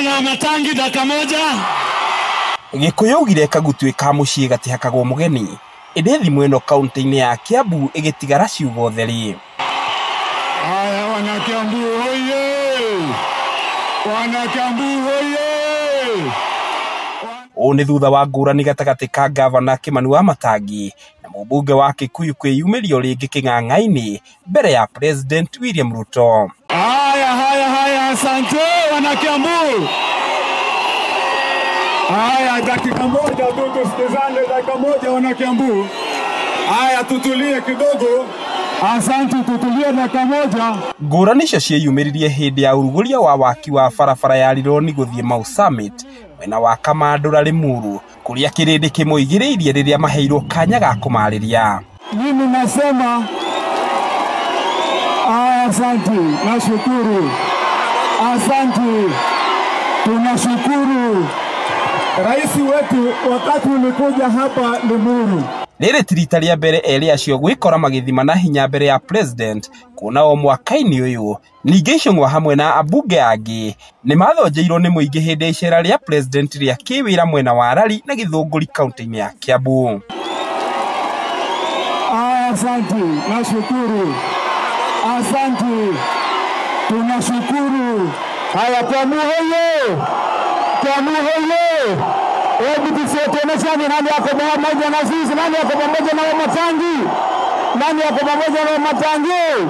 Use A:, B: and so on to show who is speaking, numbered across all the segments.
A: Wamatangi dakika moja.
B: Gĩkũyũ augire kagutuĩ ka mũciĩ gatihakagwo mũgeni ĩndĩ thimũ ĩno kaunti-inĩ ya Kiambu ĩgĩtigara ciugo theri.
A: Haya, wana Kiambu hoye! Wana Kiambu hoye!
B: Ũũ nĩ thutha wa ngũrani gatagatĩ ka gavana Kĩmani Wamatangi na mũmbunge wa Kikuyu kwĩyumĩria rĩngĩ kĩng'ang'a-inĩ mbere ya President William Ruto.
A: Haya, haya, haya, asante wana Kiambu. Haya, dakika moja tu tusikizane, dakika moja wana Kiambu. Haya, tutulie kidogo. Asante, tutulie dakika moja.
B: Ngũrani icio cieyumĩririe hĩndĩ ya ũrugũria wa waki wa barabara ya Rironi gũthiĩ Mau Summit mwena wa Kamandũra Limuru kũrĩa kĩrĩndĩ kĩmoigĩrĩirie rĩrĩa maheirwo kanya ga kũmarĩria.
A: Mimi nasema asante, nashukuru, asante, tunashukuru rais wetu wakati ulikuja hapa Limuru.
B: Rĩrĩ ti rita rĩa mbere erĩ acio gwĩkora magĩthima na hinya mbere ya president kuona o mwaka-inĩ ũyũ ningĩ Ichung'wa hamwe na ambunge angĩ nĩ mathonjeirwo nĩ mũingĩ hĩndĩ ya icera rĩa president rĩa kĩwĩra mwena wa Rari na Gĩthũngũri kaunti-inĩ ya Kiambu.
A: Asante, nashukuru, asante, tunashukuru.
C: Haya, Kiambu hoye! Kiambu hoye! Hebu tusionyeshane nani ako pamoja na sisi, nani ako pamoja na Wamatangi, nani ako pamoja na Wamatangi.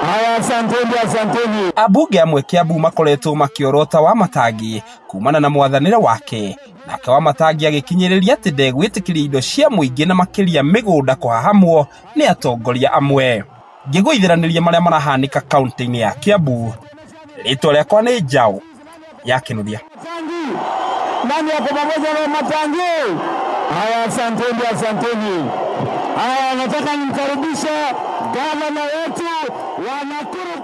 C: Haya, asanteni, asanteni.
B: Ambunge amwe Kiambu makoretwo makĩorota Wamatangi kumana na mwathanĩre wake nake Wamatangi agĩkinyĩrĩria atĩ ndegwĩtĩkĩria indo cia mũingĩ na makĩria mĩgũnda kũhahamwo nĩ atongoria amwe. Ngĩgũithĩranĩria marĩa marahanĩka kaunti-inĩ ya Kiambu, rĩtwa rĩakwa nĩ Njaũ ya Kĩnuthia.
C: Nani ako pamoja na Wamatangi? Haya, asanteni, asanteni. Haya, nataka nimkaribishe gavana wetu wa Nakuru.